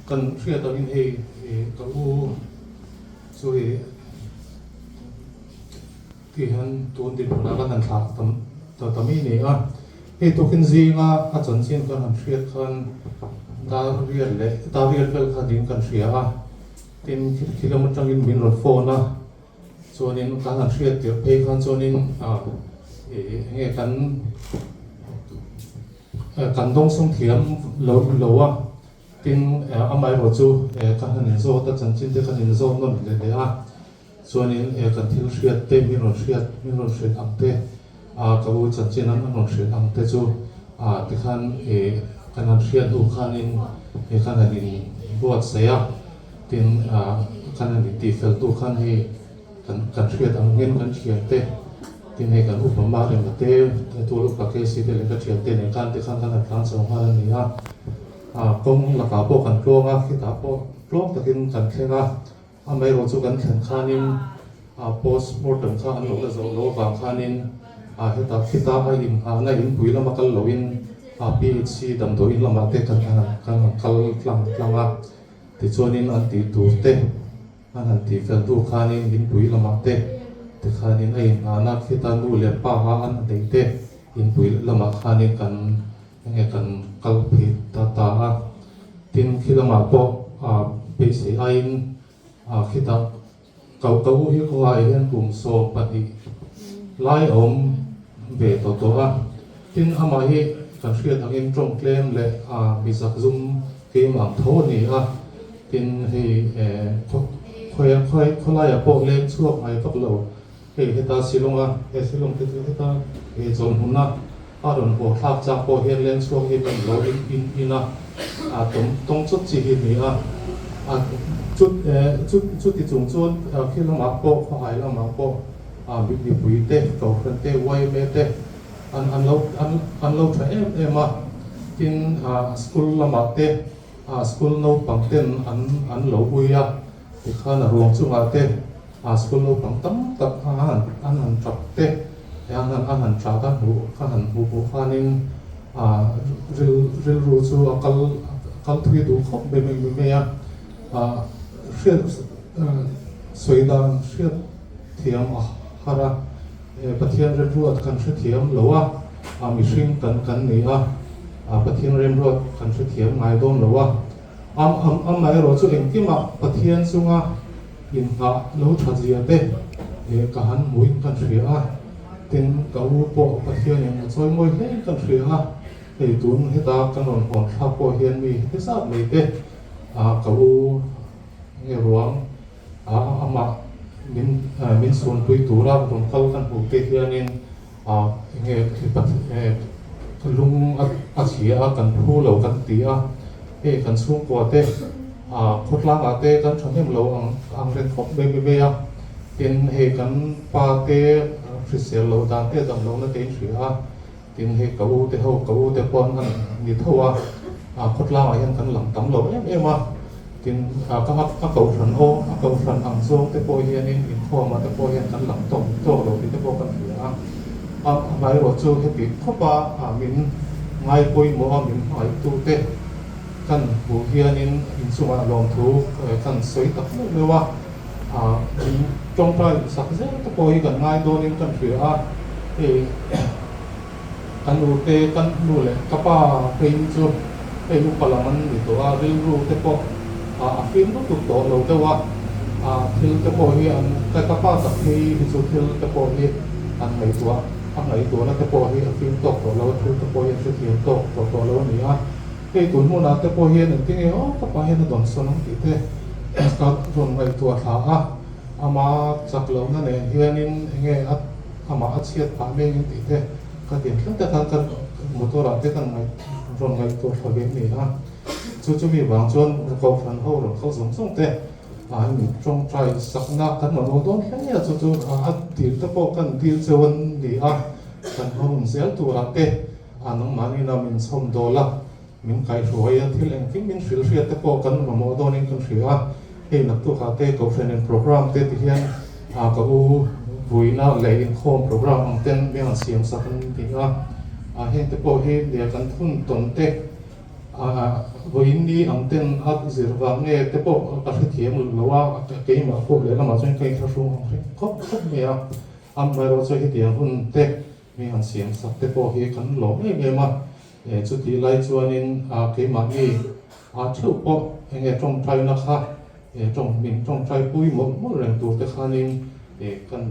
Kan hriat angin hei ka u chu hei ti hian tun dinhmunah kan han thlah tam ta ta mai a ni a. Hei tukin zinga a chanchin kan han hriat khan dar riat leh dar riat vel kha ding kan hria a, tin khi lam atangin min rawn phone a, chuanin kan han hriat tirh phei khan chuanin ah ih enge kan Kan dawngsawng thiam lo lo a, tin amaherawh chu ka han inzawt a, chanchin te kan inzawt nawn leh leh a, chuanin kan thil hriat te min rawn hriat min rawn hrilh ang te, ka u chanchin an rawn hrilh ang te chu tikhan kan han hriat hnu khanin kan han inbuatsaih a, tin kan han intihfel hnu khan hei Kan kan hriat ang hian kan thiante tin hei kan upa mah reng te tul upa KC te leh ka thiante nen khan te khan kan han tlan chho nghal a ni a, ah kawng lakah pawh kan tluang a khitah pawh tluang takin kan thleng a, amaherawh chu kan thlen khanin ah post mortem kha an lo la zawh loh avang khanin ah hetah khita a inngahna inpui lama kal loin ah PHC damdawiin lamah te kan han kan han kal tlang tlang a, tichuanin an tih tur te. An han tih fel hnu khanin inpui lamah te tikhanin a inngahna khita nu leh pa a an neih te inpui lamah khanin kan enge kan kal phei ta ta a. Tin, khi lamah pawh ah beisei aiin ah khita ka ka u hi khawhai hian kum 12 lai a awm ve tawh tawh a. Tin, amah hi kan hriat angin tawng tlem leh ah mi zakzum Keimah ang tho a ni a, tin hei khawi khawi khawlaiah pawh leng chhuak ngai vak lo, hei heta Shillong-a he Shillong te chu heta he chawlhmuna a rawn haw thlak chak pawh hian leng chhuak em em lo in in in a, a tawng tawng chawt chi hi a ni a, a chut chut chuti chung chuan khi lamah pawh khawhai lamah pawh a mipui te kohhran te yma te An an lo an an lo tha em em a, tin ah school lamah te ah school naupang ten an an lo ui a, tikhan a ruang chungah te ah school naupang tam tak a han an han tap te an han an han tah ka hmuh ka han hmuh pawh khanin ah ril rilru chu a kal a kal thui duh khawp mai mai mai a, ah hriat sawi dan hriat thiam a har a. Pathian remruat kan hrethiam lo a, a mihring kan kan ni a, Pathian remruat kan hrethiam ngai dawn lo a. Am am amaherawh chu engkimah Pathian chunga inngah lo that zia te ka han hmuin kan hria a, tin ka u pawh Pathianin a chawi mawi hlein kan hria a, hei tun heta kan rawn hawn thlak pawh hian mi heti zat mai te ka u nge ruang A amah min min suanpui tura rawn kal kan hmuh te hianin enge lung a chhia a, kan phu lo kan ti a, hei kan chhungkua te khawtlangah te kan thahnem lo ang ang reng khawp mai mai mai a, tin hei kan pa te hrisel loh dan te dam lohna te in hria a. Tin hei ka u te ho, ka u te pawh an ni tho a, khawtlangah hian kan lang tam lo em em a, tin ka a kohhran aw, a kohhran ang zawng te pawh hianin inkhawmah te pawh hian kan lang tawk tawk lo tih te pawh kan hria a, a amaherawh chu heti khawpa min ngai pawimawh a min hmangaihtu te kan hmuh hianin inchungah lawmthu kan sawi tak meuh meuh a. Min tawngtai sak zel te pawh hi kan ngai dawnin kan hria a, hei ka nu te ka nu leh ka pa phei hi chu hei upa lam an ni tawh a, rilru te pawh a fim lutuk tawh lo deuh a, thil te pawh hi an ka pa tak phei hi chu thil te pawh hi an ngaihtuah a ngaihtuahna te pawh hi a fim tawk tawh lo a, thil te pawh hi an hrethiam tawk tawh tawh lo a ni a. Hei tun hmunah te pawh hian engtin nge aw ka pa hian a dawn sawn ang tih te ka rawn ngaihtuah thla a, ama chak lohna nen hianin enge a amah a chhiat phah mek in tih te ka tin thleng te khan ka motor ah te kan ngaih rawn ngaihtuah thla ve a ni a, chu chu mi vang chuan kohhran ho rawn kal zawng zawng te a mi tawngtai sakna kan mamawh dawn hle a, chu chu a dil te pawh kan dil cheu an ni a, kan hmawm zel turah te. A nangmahni na min chhawm dawl a, min kaihruai a, thil engkim min hrilh hriat te pawh kan mamawh dawnin kan hria a, hei naktukah te kohhranin program te ti hian a ka u vuina leh inkhawm program ang ten mi han siam sak an ti a, a heng te pawh hi leh kan thun tawn te. Vawiin ni ang ten a zir vang nge te pawh ka hrethiam lo a, keimah pawh lehlamah chuan ka inthlahrung ang reng khawp khawp mai a. Amaherawhchu hetiang hun te mi han siam sak te pawh hi kan lawm em em a, chutih lai chuanin keimahni a theuh pawh enge tawngtaina kha tawng min tawngtai pui mawlh mawlh reng tur te khanin kan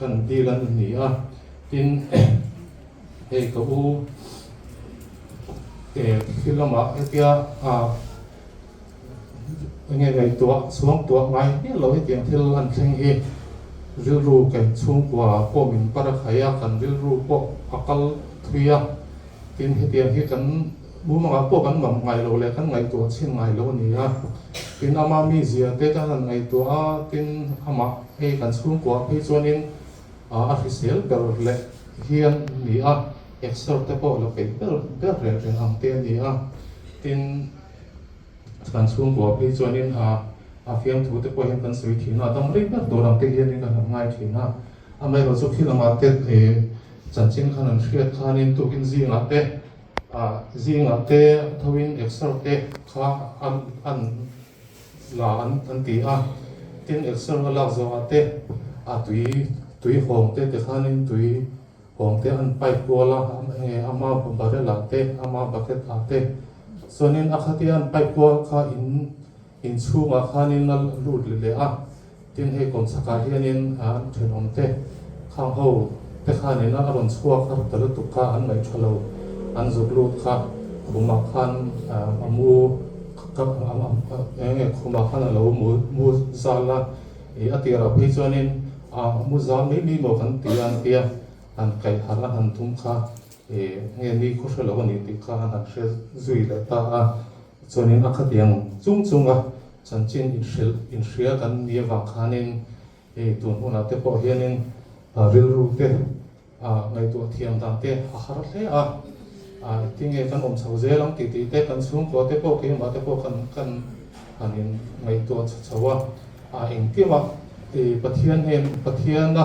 kan dil a ni a, tin hei ka u thil lamah hetia enge ngaihtuah chhuangtuah ngai miah lo hetiang thil an thleng hi rilru kan chhungkua pawh min par a khai a, kan rilru pawh a kal thui a, tin hetiang hi kan mumangah pawh kan mam ngai lo leh kan ngaihtuah chhin ngai lo a ni a, tin ama mizia te kan han ngaihtuah a, tin amah hei kan chhungkua phei chuanin a hrisel ber leh hian ni a, exer te pawh la peih ber ber reng reng ang te a ni a, tin. Kan chhungkua phei chuanin a a fiamthu te pawh hian kan sawi thin a, dam rei ber tur ang te hianin kan han ngai thin a. Amaherawh chu khi lamah te chanchin khan an hriat khanin tukin zingah te ah zingah te thoin exer te kha an an la an an ti a, tin exer a lak zawhah te a tui tui hawng te tikhanin tui Kawngte an pipe kual a, ama barrel ah te, ama bucket ah te. Chuanin a khatia an pipe kual kha in inchhungah khanin a lut leh leh a. Tin hei kawmchhakah hianin an thenawm te khang ho te khanin a rawn chhuak har ta lutuk kha an ngaih tha lo. An zuk lut kha khumah khan a mu eng nge khumah khan a lo mu zal a. A tirah phei chuanin a mu zal mai mai maw kan ti a an tia, han kaih harh a han tum kha nge ni khaw hre lo a nih tih kha an han hre zui leh ta a. Chuanin a khatiang chung chunga chanchin inhrilh inhria kan ni avang khanin tun hunah te pawh hianin rilru te Ngaihtuah thiam dan te a har hle a, tinge kan awm chho zel ang tih tih te kan chhungkua te pawh keimah te pawh kan kan han in ngaihtuah chho chho a, engkima Pathian hnen Pathiana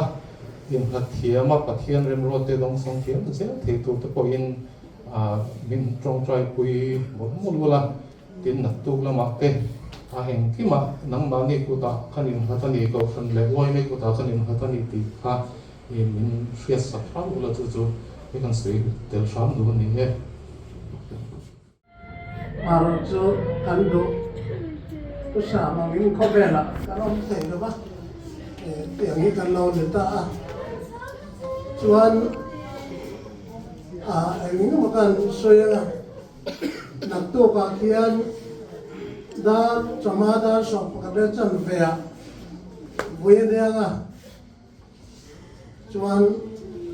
innghat thiam a Pathian remruat te dawngsawng thiam zel thei tur te pawhin min tawngtai pui mawlh mawlh ula. Tin, naktuk lamah te a engkimah nangmahni kutah kan innghat a ni, Kohhran leh Uaime kutah kan innghat a ni tih kha min hriatsak hram ula chu chu hi kan sawi tel hram duh a ni e. Marawh chu kan duh husam angin khawvelah kan awm thei lo va, tiang hi kan lo ni ta a. Chuan eng emaw kan sawi anga. Naktukah khian dar chawhma dar 11 leh chanve ah vui a nia nga chuan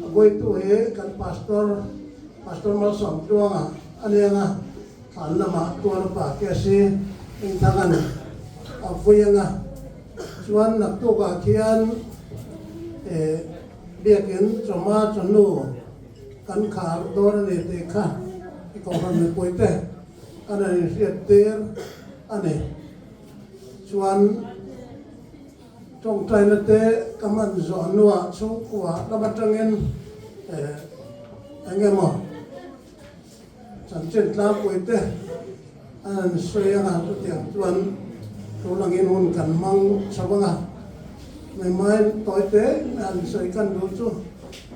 a vawitu hi kan pastor Pastor Malsawmtluanga a nia nga thlan lamah tual upa KC Engthangan a vui anga chuan naktukah khian eh biakin chawhma chawhnu Kan khar dawn a ni tih kha i kohhran mipuite kan han inhriat tir a ni. Chuan tawngtaina te ka hman zawh hnuah chhungkua lam atangin eng emaw chanchin tlangpui te an han sawi anga chutiang chuan tul angin hun kan hmang chho anga mimai tawi te han sawi kan duh chu.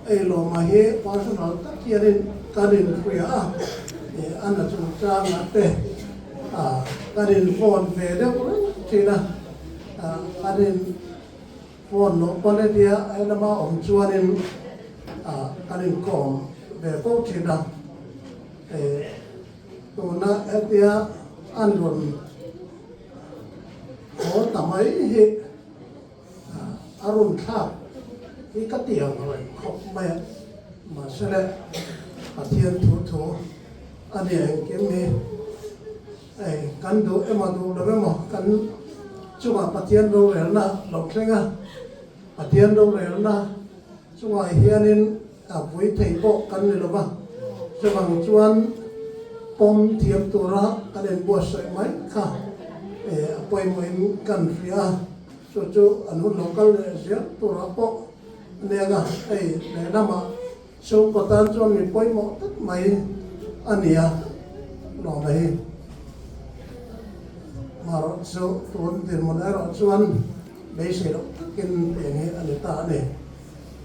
Ei lawma hi personal tak hianin kan inhria a, a na chungchangah te kan in phone ve deuh reng thin a, kan in phone loh pawn hetia a lama awm chuanin kan inkawm ve fo thin a, tuna hetia an rawn haw ta mai hi. A rawn thlak hi ka ti ang reng khawp mai a, mahse le Pathian thu thu a ni engkim hi hei kan duh emaw duh lo emaw kan chungah Pathian rorelna lo thleng a, Pathian rorelna chungah hianin a vui thei pawh kan ni lo va, chuvang chuan pawm thiam tura kan inbuatsaih mai kha a pawimawhin kan hria a. Chu chu an hun lo kal leh zel turah pawh a nia nga, hei lehlamah chhungkaw tan chuan mi pawimawh tak mai a ni a. Lawma hi. Marawh chu tun dinhmun erawh chuan beisei loh takin eng hi a ni ta a ni.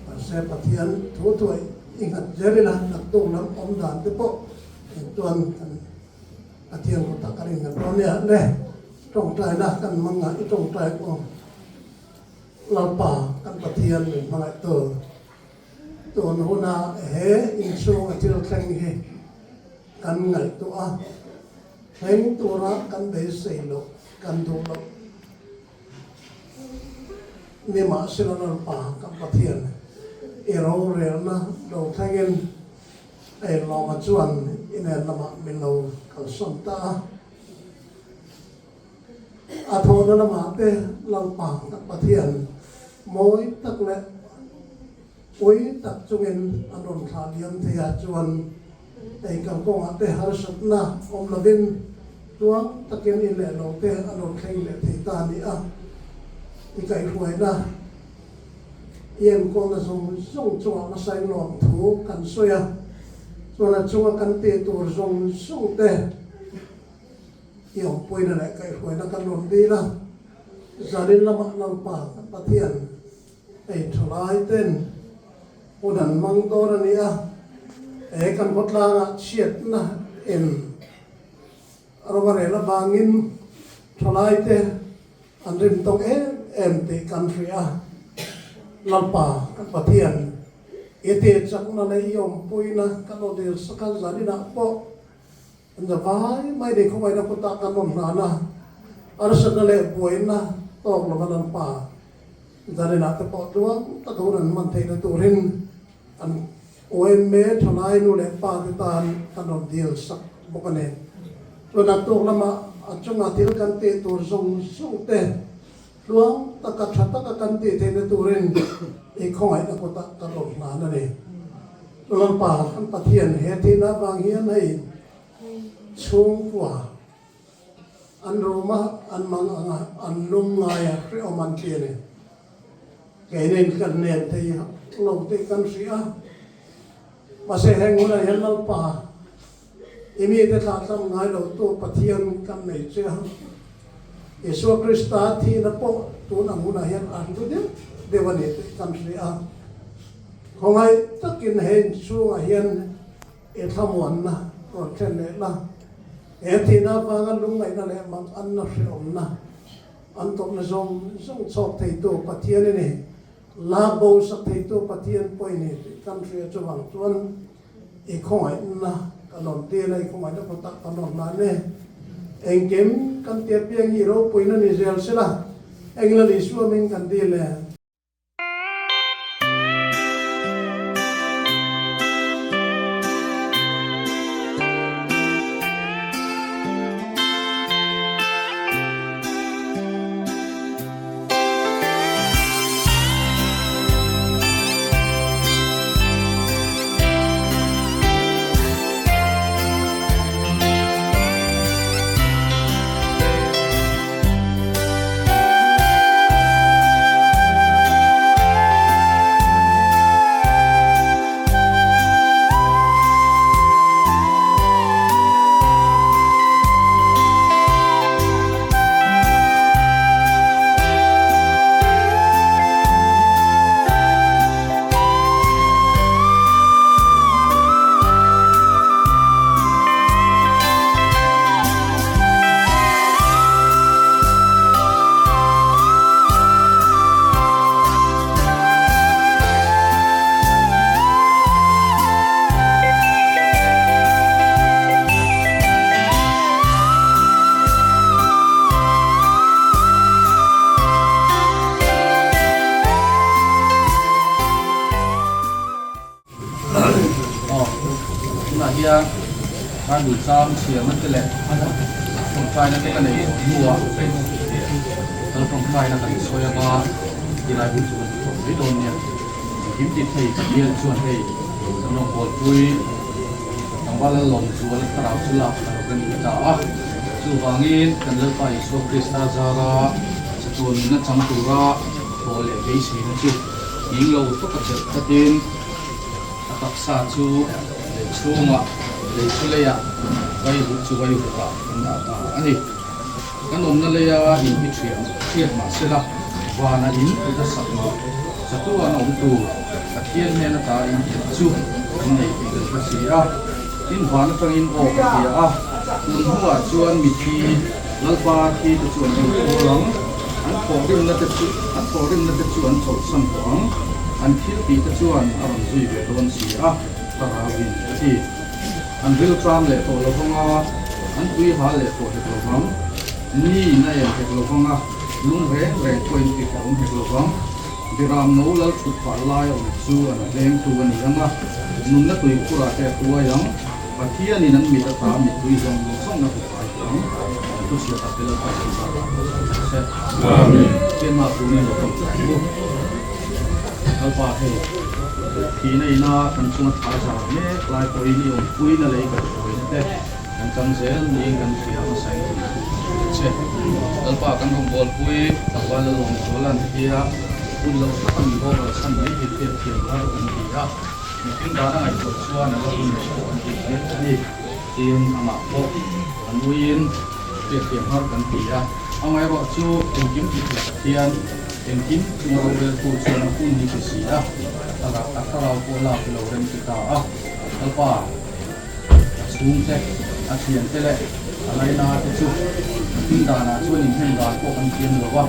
Mahse Pathian thu thuai i nghat zel ila naktuk lam awm dan te pawh engtuan kan Pathian kut ah kan innghat dawn nia le. Tawngtaina kan hmang a, i tawngtai pawh Lalpa kan Pathian min hmangaih tur. Tun huna he inchhunga thil thleng hi kan ngaihtuah a, thleng tura kan beisei loh, kan duh loh nimahsela Lalpa kan Pathian i rorelna lo thlengin Eilawma chuan inen lamah min lo kalsawn ta a. A thawhna lamah te Lalpa kan Pathian mawi tak leh pui tak chungin an rawn thlah liam thei a, chuan ei kalkawngah te harsatna awm lovin tluang takin in leh lo te an rawn thleng leh thei ta a ni a. I kaihhruaina i enkawlna zawng zawng chungah hmasain lawmthu kan sawi a, chuan a chunga kan tih tur zawng zawng te, I awmpuina leh kaihhruaina kan rawn dil a, zanin lamah Lalpa kan Pathian ei tha lai ten hun an hmang dawn a ni a, he kan khawtlangah chhiatna in ro a rel avangin thalaite an rim tawk em em tih kan hria a, Lalpa kan Pathian i tihchakna leh i awmpuina kan rawn dil sak a, zaninah pawh An za vai mai nei khawngaihna kutah kan rawn hlan a, harsatna leh buaina tawk lova Lalpa zaninah te pawh tluang taka hun an hman theihna turin an OMA thalai nu leh pa te tan kan rawn dil sak bawk a ni. Chuan a tuk lama a chunga thil kan tih tur zawng zawng te tluang taka tha taka kan tih theihna turin i khawngaihna kutah kan rawn hlan a ni. Lalpa kan Pathian he thihna avang hian hei chhungkua an rum a, an mang ang a, an lum ngai a, hrehawm an ti a ni. Keinin kan nen thei lo tih kan hria a, mahse heng hunah hian Lalpa i mite thlahthlam ngai lotu Pathian kan nei che a, Isua Krista thihna pawh tun ang hunah hian a hlu deuh deuh a ni tih kan hria a. Khawngaih takin he inchhungah hian i thlamuanna rawn thlen leh la, he thihna avanga lungngaihna leh mak anna hrehawmna an tawrhna zawng zawng chhawk theitu Pathian i ni, lak bo sak theitu Pathian pawh i ni tih kan hria chuvang chuan i khawngaihna kan rawn dil a, i khawngaihna kutah kan rawn hlan e. Engkim kan tia piang hi i ropuina ni zel sela, England Isua min kan dil e. Aw, tunah hian Bible chang chhiarna te leh tawngtaina te ka nei tawh hnuah kal tawngtaina kan sawi anga tilai hun chu kan ti tawh mai dawn nia. Engkim ti thei Pathian chuan hei kan rawngbawlpui tlangval Lalawmzuala thlarau chu lak a lo ka ni ta a. Chuvangin kan Lalpa Isua Krista zara chatuan nunna chang tura thaw leh beiseina chu Ning lo taka chelh tlatin a taksa chu lei chhungah Lei chu leiah vaivut chu vaivutah kan dah ta a ni. Kan awmna leia in hi thiam hriat mah sela, vana in kut a sak loh chatuan a awm tur Pathian hnen ata in khet chu kan nei tih kan hre si a. Tin, van atangin aw ka hria a, tun hnuah chuan mithi Lalpa thi te chu an inkhul ang, an thawhrimna te chu an thawhrimna te chu an chawlhsan tawh ang, an thil tih te chuan a rawn zui ve dawn si a, Thlarauin a ti. An rilṭam leh tawh lo vang a, an tui hal leh tawh hek lo vang. Ni in a en hek lo vang a, lung reng reng pawhin tik a awm hek lo vang. Biram no lal thut pah lai a awm chu an vengtu a ni ang a, nunna tuikhurah te a tuai ang. Pathianin an mit ata mittui zawng zawng a hmu fai tawh ang. An thuchhiat a fel a ta tih zat ah pawh sawi ta se. Amen. Keimah tunin lo awm tlat u. Lalpa hei, thihna ina kan chunga thla zar mek lai pawhin i awmpuina lei kan hruaina te kan chang zel niin kan hria hmasa in kan thu kan hrilh che. Lalpa kan rawngbawlpui tlangval Lalawmzuala'n hetia hun lo tak a min boral chhan mai hi hriat thiam har kan ti a. Mihring dana ngaihtuah chuan a la hun lo pawh an ti zel a ni. Tin, amah pawh kan uiin hriatthiam har kan ti a. Amaherawh chu engkim ti thei Pathian, engkim chunga roreltu chuan a hun hi ti si a, a thlarau pawh lak i lo rem ti ta a. Lalpa, a chhungte, a thiante leh a laina te chu mihring danah chuan inhnem dan pawh kan thiam lo va,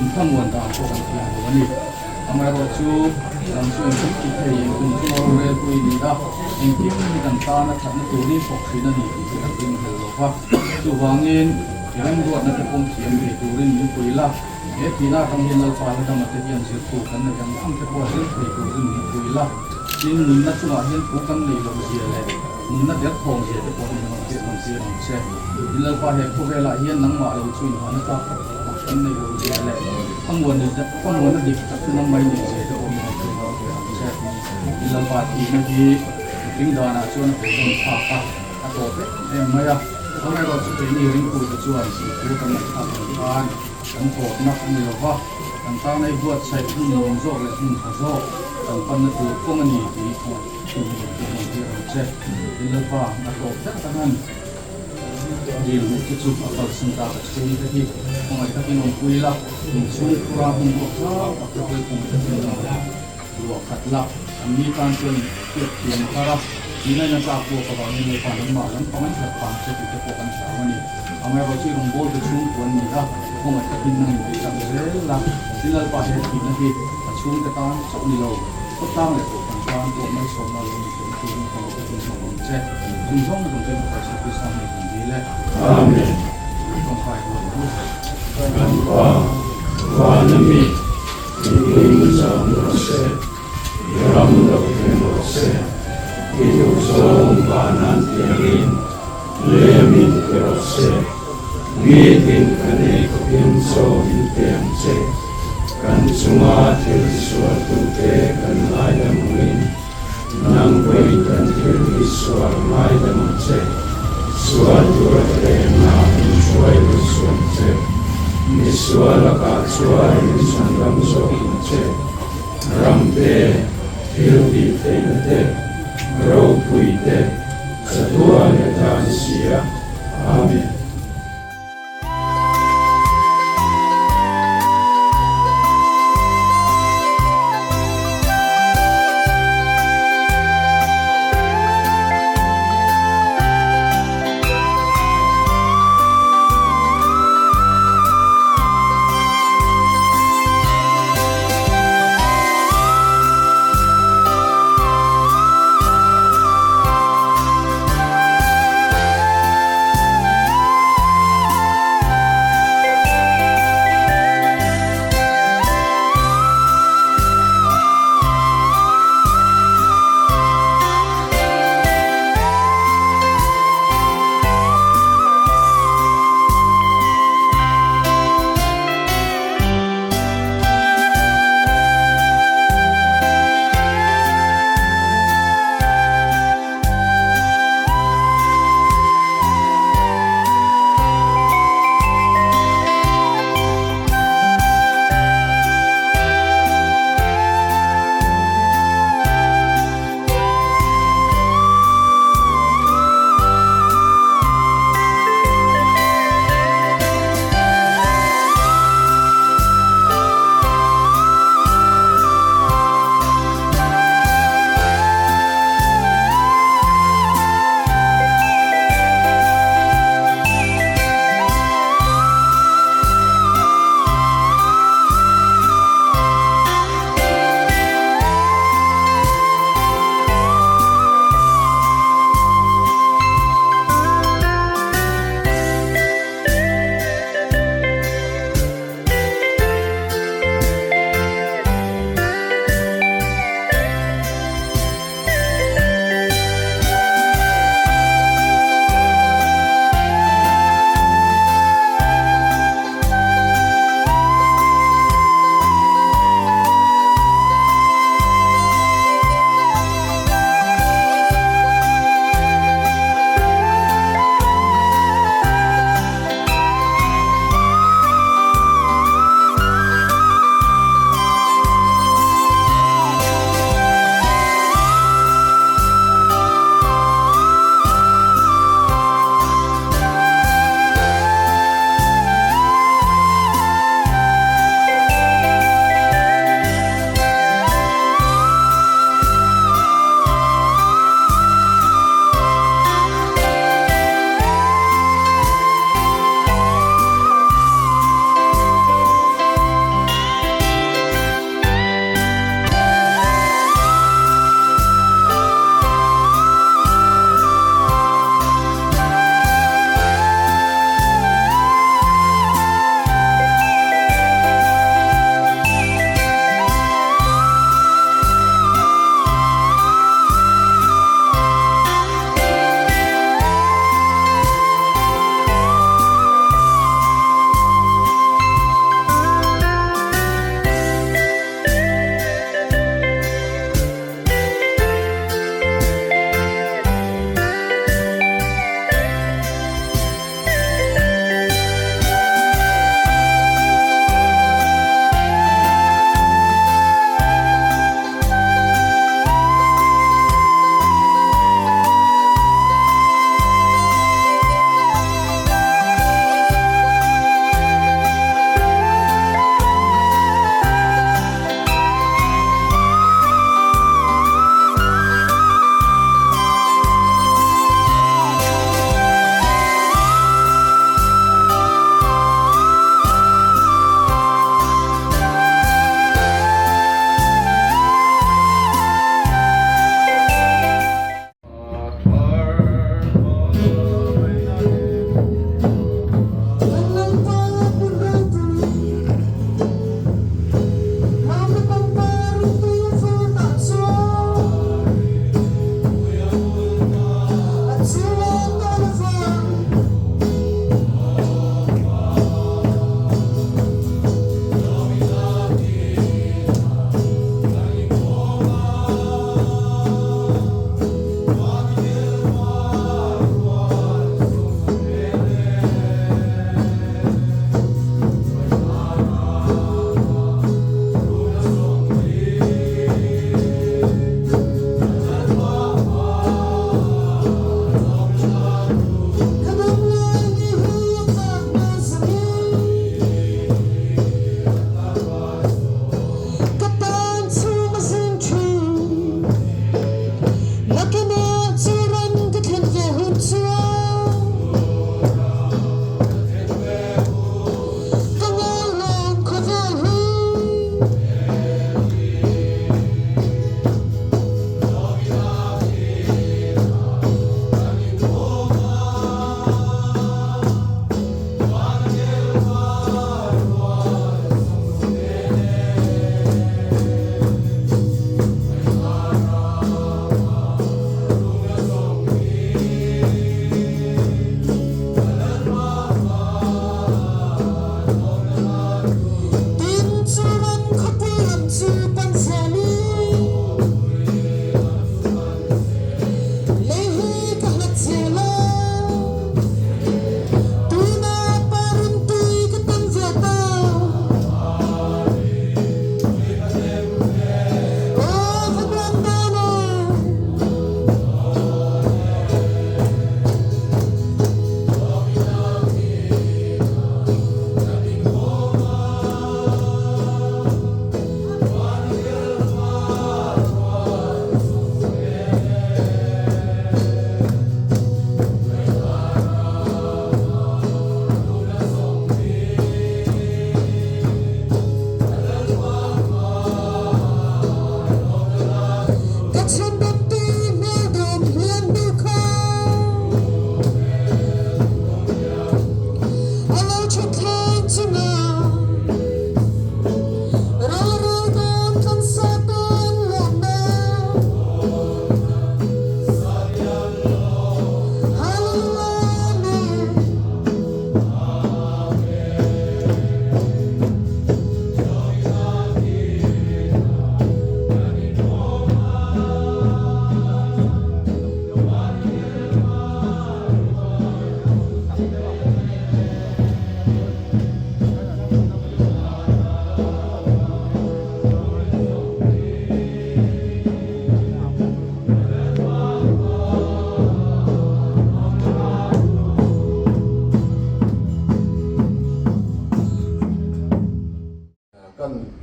inthlamuan dan pawh kan thiam lo a ni. Amaherawh chu lam chu engkim ti thei, engkim chunga rorel pawh i ni a, engkim hi kan tana thatna turin thawk thin a ni tih hi kan ringhlel lo va. Chuvangin, i remruatna te pawm thiam thei turin min pui la, he thihna atang hian Lalpa hla dama te hian zirtu kan neih ang ang te pawh zir thei turin min pui la. Tin, nunna chungah hian thu kan neih loh zia leh nunna derthawng zia te pawh hi min rawn hriat rawn tir ang che. Tin, Lalpa he khawvelah hian nangmah lo chu inhahna tlak tak tak kan neih loh zia leh Thlamuanna dik tak chu nangmah i nih zia te awm in hriat ang ve ang che. I Lalpa tihna hi mihring danah chuan a beidawn thlak a, a tawp em em mai a. Amaherawh chu keini ringtute chuan thu kan ngaihthlak ang khan kan tawpna a ni lo va, kan tana i buatsaih hmun nuam zawk leh hmun tha zawk kan panna tur kawng a ni tih thu hi rawn hriat ang tir ang che. I Lalpa a tawp ber ta han. Dil hmuh te chu a kalsan ta ka chhung te hi khawngaih takin awmpui la, inchhung khura hmun ruak zau tak te pawh i khawngaih takin luah khat la, an ni tan chuan hriat thiam a har a, tihna in a tlak buak avangin Lalpa nangmah lam pang an hlat vang che tih te pawh kan hlau a ni. Amaherawh chu i rawngbâwl te chhung thu an ni a, khawngaih takin nang in tih chak zel la, tin Lalpa he thihna hi a chhungte tan chauh ni lo, khawtlang leh kohhran tan pawh malsawmna lo ni theihna turin khawngaih takin hmang ang che. Chung zawng zawng te Fapa Jesuh Krista hming kan dil e. Amen. Tawngtai ho ang u. Kan Pa, Vana mi, i hming zam rawh se, i ram lo thleng rawh se, i duh zawng vanan tiangin lemin ti rawh se, nitin kan ei khawpin chaw in pe ang che, kan chunga thil tisualtute kan ngaidam angin, Nang pawhin kan thil hi sual ngaidam ang che, sual tura tlemna min hruai lut suam che, mi sual lakah chuan min chhandam zawk ang che, ram te, thil tih theihna te, ropui te, chatuan leh ta ni si a. Amen.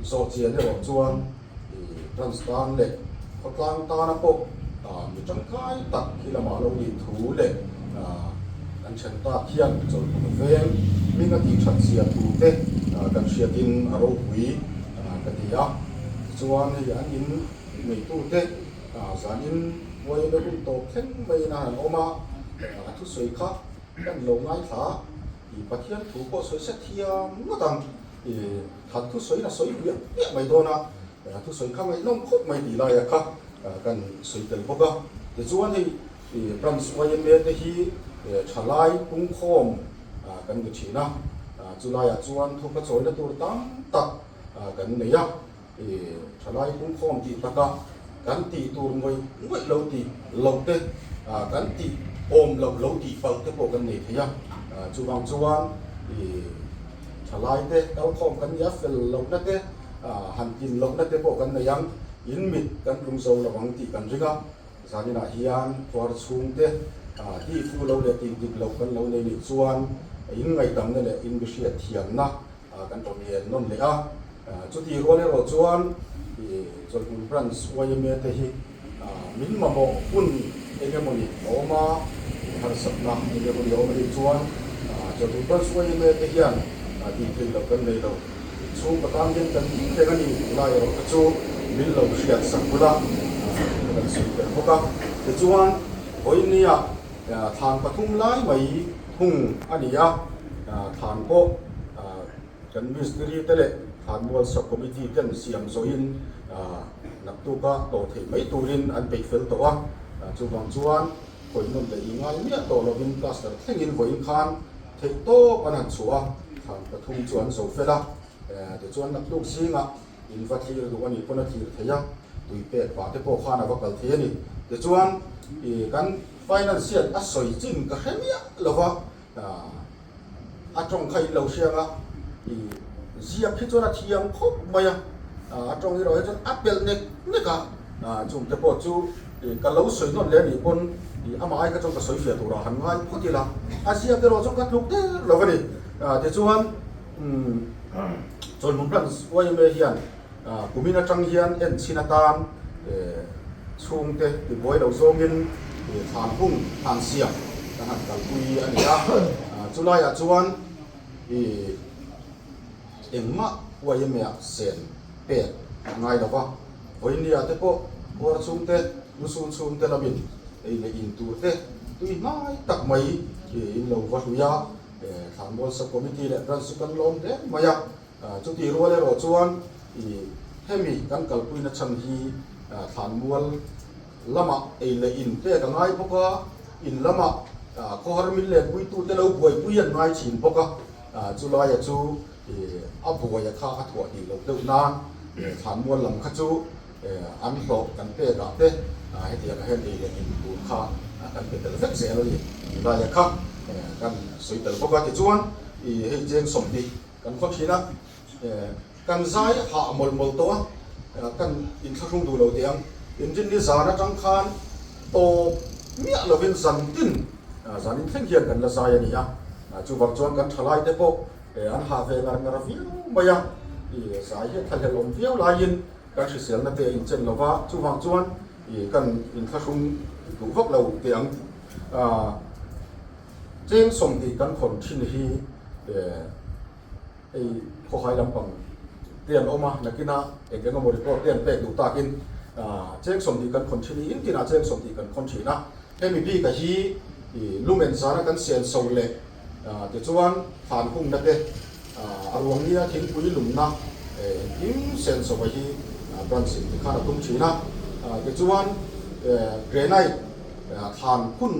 Zawh chian erawh chuan Branch tan leh khawtlang tana pawh mi tangkai tak hi lamah lo nih thu leh kan then tak hian chawlhhmun veng hming a tih that zia thu te kan hriatin a ropui ka ti a. Tichuan hei an in neitute zanin uaina hun tawp thleng maiin a han awm a, a thusawi kha kan lo ngaithla a, Pathian thu pawh sawi se thiam ngawt ang. That thusawiin a sawi hmiah hmiah mai dawn a, thusawi kha ngaihnawm khawp mai tih laia kha kan sawi tel bawk a. Tichuan hei Branch yma te hi thalai pungkhawm kan ni thin a, chulaiah chuan thuka chawina tur tam tak kan nei a, thalai pungkhawm tih taka kan tih tur ngawih ngawih lo tih loh te, kan tih awm loh lo tih palh te pawh kan nei thei a, chuvang chuan Thalaite kalkhawm kan nia fel lohna te, han tlin lohna te pawh kan nei ang, in mit kan tlung zo lo ang tih kan ring a, zaninah hian khuar chhungte ti fu lo leh tih dik loh kan lo nei nih chuan in ngaihdamna leh in mihriat thiamna kan rawn ngen nawn leh a, chutih rual erawh chuan Chawlhhmun Branch yma te hi min mamawh hun eng emawni a awm a, harsatna eng emawni a awm anih chuan Chawlhhmun Branch yma te hian tih theih loh kan nei lo. Chhungkaw tan hian kan ding reng a ni tih lai erawh kha chu min lo hriat sak bula kan sawi tel bawk a. Tichuan, vawinia thlan pathum lai mai thung a ni a, thlan pawh Kan mistiri te leh Thlanmual Sub Committee ten siam zawhin naktuka tawh theih mai turin an peih fel tawh a, chuvang chuan khawihnawm leh ingai miah tawh lovin plaster thlengin vawiin khan theih tawp an han chhuah a, thlan pathum chu an zo fel a, tichuan naktuk zingah in va thlir duh a nih pawn a thlir thei a, tui pek pah te pawh khan a va kal thei a ni. Tichuan kan financial a sawi chin ka hre miah lova, A tawng kha in lo hriang a, i ziak hi chuan a thiam khawp mai a, a tawng erawh hi chuan a pelh nek nek a, chung te pawh chu ka lo sawi nawn leh anih pawn amah ai kha chuan ka sawi fiah turah han ngai phawt ila, a ziak erawh chuan ka tluk der lo a ni. Tichuan Chawlhmun Branch yma hian kumin atang hian en chhin atan chhungte tibuai lo zawngin thlan hung thlan siam kan han kalpui a ni a, chulaiah chuan engmah yma sen pek a ngai lo va, vawinia te pawh khuar chhungte lusun chhungte lamin ei leh in tur te tui hnai tak mai in lo va hlui a, thlanmual sub committee leh branch chu kan lawm hle mai a. Chutih rual erawh chuan i hemi kan kalpuina chhan hi thlanmual lamah ei leh in pek a ngai bawk a, in lamah khawhar min lenpuitute lo buaipui an ngai thin bawk a, chulaia chu a buaia kha a thuah hnih loh deuh nan thlanmual lam kha chu an hlawh kan pek ah te hetiang ah hian ei leh in tur kha kan pe tel vek zel a ni chulaia kha kan sawi tel bawk a. Tichuan i hei cheng 20 Kan khaw thin a, kan zai hah mawlh mawlh tawh a, kan inthlahrung duh lo teh ang. Inrinni zan atang khan tawp miah lovin zan tin, zan in thleng hian kan la zai a ni a, chuvang chuan kan thalai te pawh an hah ve ngar ngar viau mai a, zai hi a thlahlel awm viau laiin kan hriselna te a inchen lo va, chuvang chuan kan inthlahrung duh vak lo teh ang. Cheng 20 kan khawn thin hi hei khawhai lampang te an awm a, nakina eng eng emaw report te an pek duh takin cheng 20 kan khawn thin hi in tinah cheng 20 kan khawn thin a. Hemi bika hi lumen zana kan sen so leh tichuan thlan hungna te a ruang nia thingpui lumna engkim sen so hi branch in tikhan a tum thin a. Tichuan granite thlan hun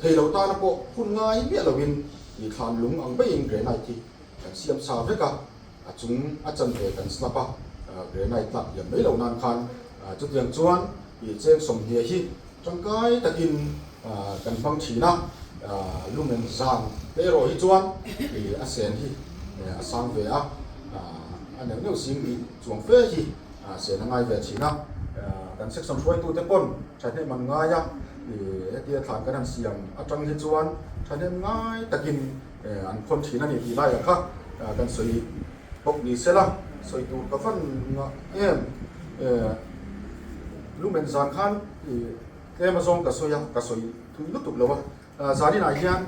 Thei lo tana pawh hun ngai miah loin mi thlan lung ang maiin granite hi kan siam sa vek a, a chung a chan ve kan slap a, granite tlak liam mai lo nan khan chutiang chuan i cheng 20 hi tangkai takin kan hmang thin a, lumen zan te erawh hi chuan i a sen hi a sang ve a, a neuh neuh sing tih chuang fe hi sen a ngai ve thin a, kan section hruaitute pawn thahnem an ngai a. Hetia thlan kan han siam atang hi chuan thahnem ngai takin an khawn thin a ni tih laiah kha kan sawi bawk ni se la. Sawi tur ka van ngah em lumen zan khan tlem azawng ka sawi a, ka sawi thui lutuk lo a, zaninah hian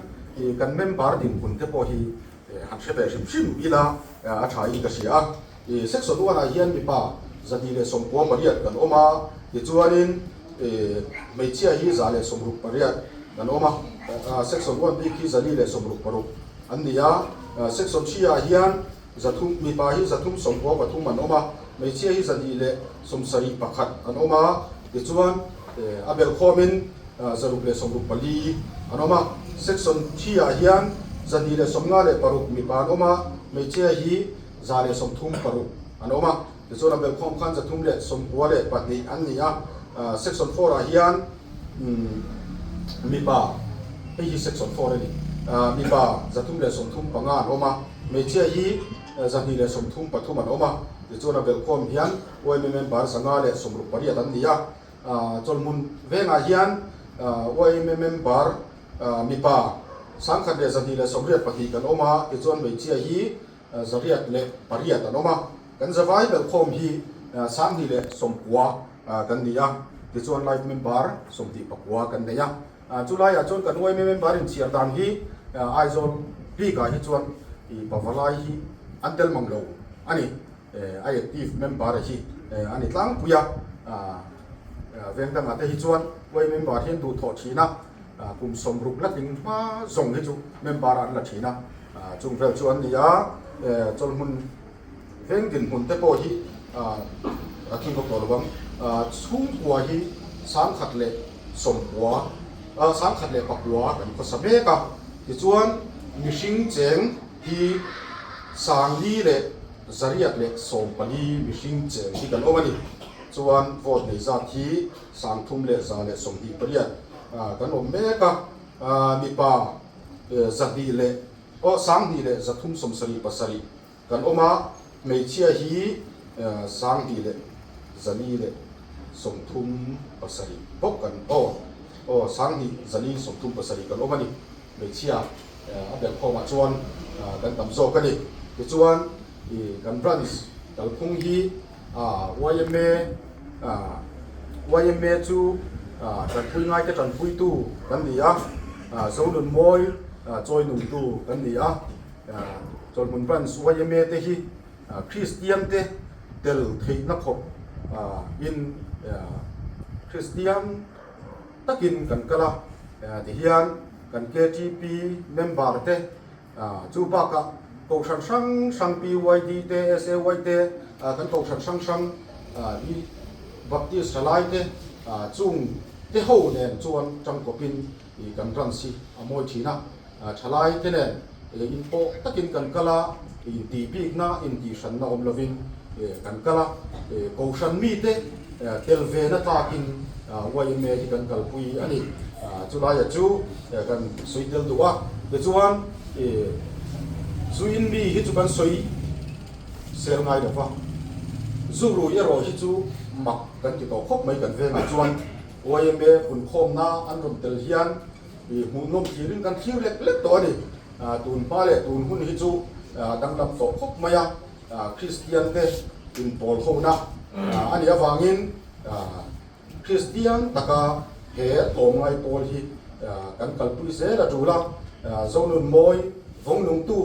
kan member dinhmun te pawh hi han hre ve hrim hrim ila a tha in ka hria a. Section one ah hian mipa 298 kan awm a, tichuanin hmeichhia hi 168 kan awm a, section one bik hi 466 an ni a, section three ah hian 300 mipa hi 393 an awm a, hmeichhia hi 271 an awm a, tichuan a belhkhawmin 664 an awm a, section three ah hian 256 mipa an awm a, hmeichhia hi 136 an awm a, tichuan a belhkhawm khan 392 an ni a, section four ah hian mipa hei hi section four a ni, mipa 335 an awm a, hmeichhia hi 233 an awm a, tichuan a belhkhawm hian yma member 568 an ni a, chawlhmun vengah hian yma member mipa 1282 kan awm a, tichuan hmeichhia hi 808 an awm a, kan zavai belhkhawm hi 29 kan ni a, tichuan life member 29 kan nei a, chulaiah chuan kan yma member inchhiar dan hi Aizawl bikah hi chuan pavalai hi an tel mang lo a ni, a active member hi a ni tlangpui a, veng dangah te hi chuan yma member hi an duhthawh thin a. Kum 60 la tling hma zawng hi chu member an la thin a, chung vel chu an ni a, chawlhmun veng dinhmun te pawh hi a thing vak tawh lo ang, chhungkua hi 1090, 1009 kan khawsa mek a, tichuan mihring cheng hi 4114 mihring cheng hi kan awm a ni, chuan vote nei zat hi 3128 kan awm mek a, mipa 200 leh aw 2377 kan awm a, hmeichhia hi 2437 bawk kan aw aw 2437 kan awm a ni, hmeichhia a belhkhawmah chuan kan tam zawk a ni. Tichuan kan branch kalphung hi yma yma chu tanpui ngaite tanpuitu kan ni a, Zonunmawi chawi nungtu kan ni a, Chawlhmun Branch yma te hi Kristian te tel theihna khawp in Kristian takin kan kal a, tihian kan ktp member te Chu bakah Kohhran hrang hrang PYD te, SAY te, kan Kohhran hrang hrang hi Baptist thalai te chung te ho nen chuan tangkawpin kan branch hi a mawi thin a. Thalai te nen inpawh takin kan kal a, intihbikna, intihhranna awm lovin kan kal a. Kohhran mite tel ve na tlakin yma hi kan kalpui a ni. Chulaia chu kan sawi tel duh a, tichuan zuin mi hi chu kan sawi sel ngai lo va, zu rui erawh hi chu mak kan ti tawh khawp mai kan vengah chuan yma punkhawmna an rawn tel hian hmuhnawm thlirin kan thlir lek lek tawh a ni. Tun hma leh tun hun hi chu danglam tawh khawp mai a, Kristian te inpawl hona a nih avangin Kristian taka he tlawmngai pawl hi kan kalpui zel a tul a, Zonunmawi vawngnungtu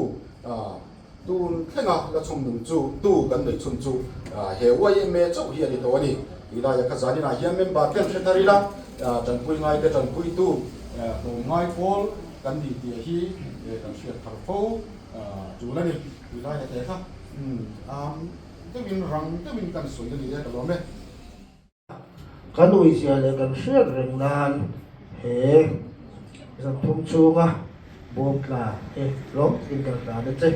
tun thlenga la chhum nung chu tu kan nei chhun chu he yma chauh hi a ni tawh a ni. Tih laia kha zaninah hian member ten hre thar ila, tanpui ngaite tanpuitu tlawmngai pawl kan ni tih hi kan hriat thar fo tul a ni. Tih laia te kha deuhin rang deuhin kan sawi a ni e ka lawm e. Kan uizia leh kan hriat reng nan he zan thum chhunga bawm tla he lawm takin kan hlan a che.